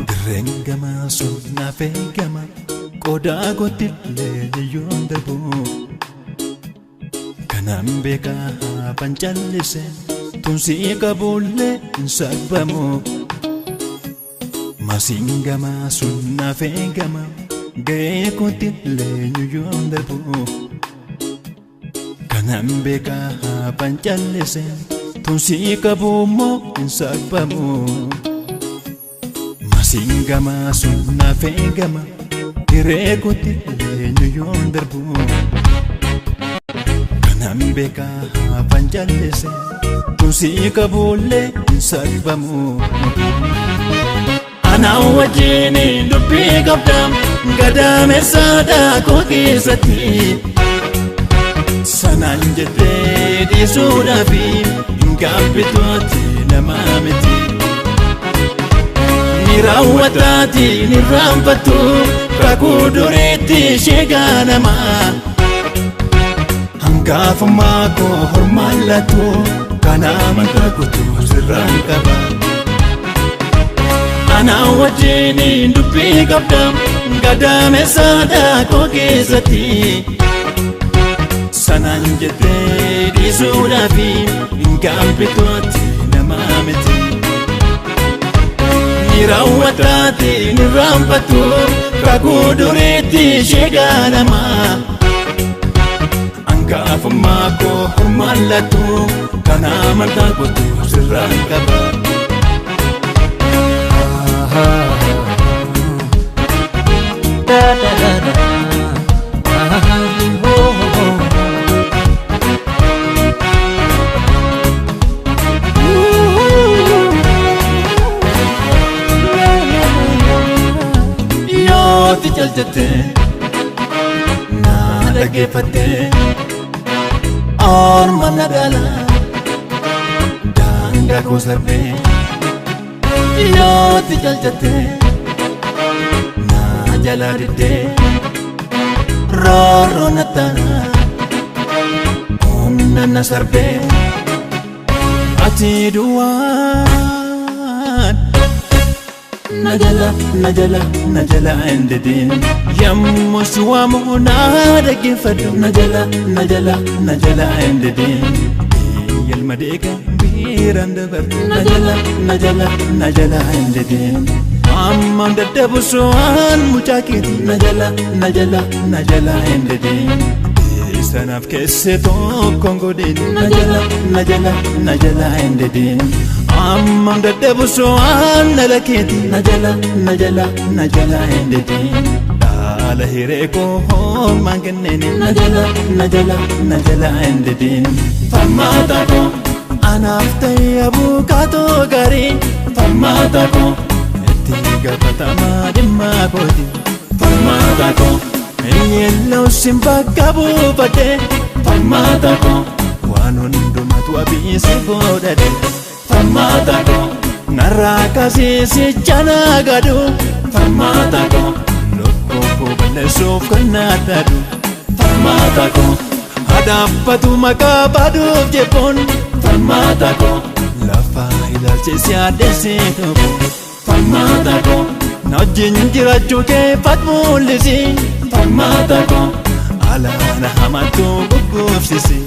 Dirreen gamaa sun naaf eegama qodaa kootillee yoon darbu. Kanaan beekaa hafan callise tunsii qabullee hin sarbamu. Masiin gamaa sun naaf eegama ga'ee kootillee yoon darbu. Kanaan beekaa hafan callise tunsii qabummoo hin sarbamu. Masiin gamaa sun naaf eegama hiree kootti eenyu yoon darbu. Kanaan beekaa hafan callise tunsii qabullee hin sarbamu. Anaan wajjin dubbii qabda gadameessaadha koo keessatti. Sanaan jettee dhiisuudhaaf hin gaabbituutti nama miti. Ni raawwataati ni raanfattu kakuu duriitti ishee ganama. Hangafummaa koo hormaan laatu kana amantaa guutuu sirraan qaba. Anaan wajjin dubbii qabda gadameessaadha koo keessatti. Sanaan jettee dhiisuudhaaf hin gaabbituutti nama miti. Ni raawwataati ni raanfattu kakuu duriitti ishee ganama. Hangafummaa koo hormaan laatu kana amantaa guutuu sirraan qaba. Da da da da. Ah, oh, oh, oh. Yooti jaljatte na dhaggeeffatte orma na dhala daangaa koo sarbee. Yooti jaljatte na jalaa diddee roorroo na taana humna na sarbee. Ati duwwaan na jala na jala na jala hin didin yemmuu si waamu na dhaggeeffadhu na jala na jala na jala hin didin yalma deeka biiraan dabartu na jala na jala na jala hin didin amma dadhabu su'aan mucaa keeti na jala na jala na jala hin didin sanaaf keesse tokkoon godhin na jala na jala na jala hin didin amma dadhabu su'aan dhala keeti na jala na jala na jala hin didin dhaala hiree koo hormaan kenneen na jala na jala na jala hin didin. Falmaata koo anaaf ta'e abukaatoo gaarii, falmaata koo itti gaafatamaa dhimma kooti, falmaata koo yeelloo sin bakka buufadhe, falmaata koo waan hundumatu abiisi godhadhe, falmaata koo narraa kasiisi jana gadu, falmaata koo lubbuu koo balleessuuf kan naadadu, falmaata koo hadhaabbatu maqaa baduuf jebboon, falmaata koo lafa ilaalchisi addeessee tokko, falmaata koo na wajjin jiraachuu kee fat mul'isi, falmaata koo alaana hamatu gugguufsisi,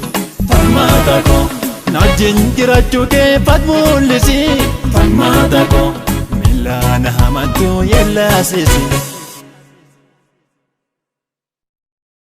falmaata koo na wajjin jiraachuu kee fat mul'isi, falmaata koo. Yellaa na hamattu yellaa seesi.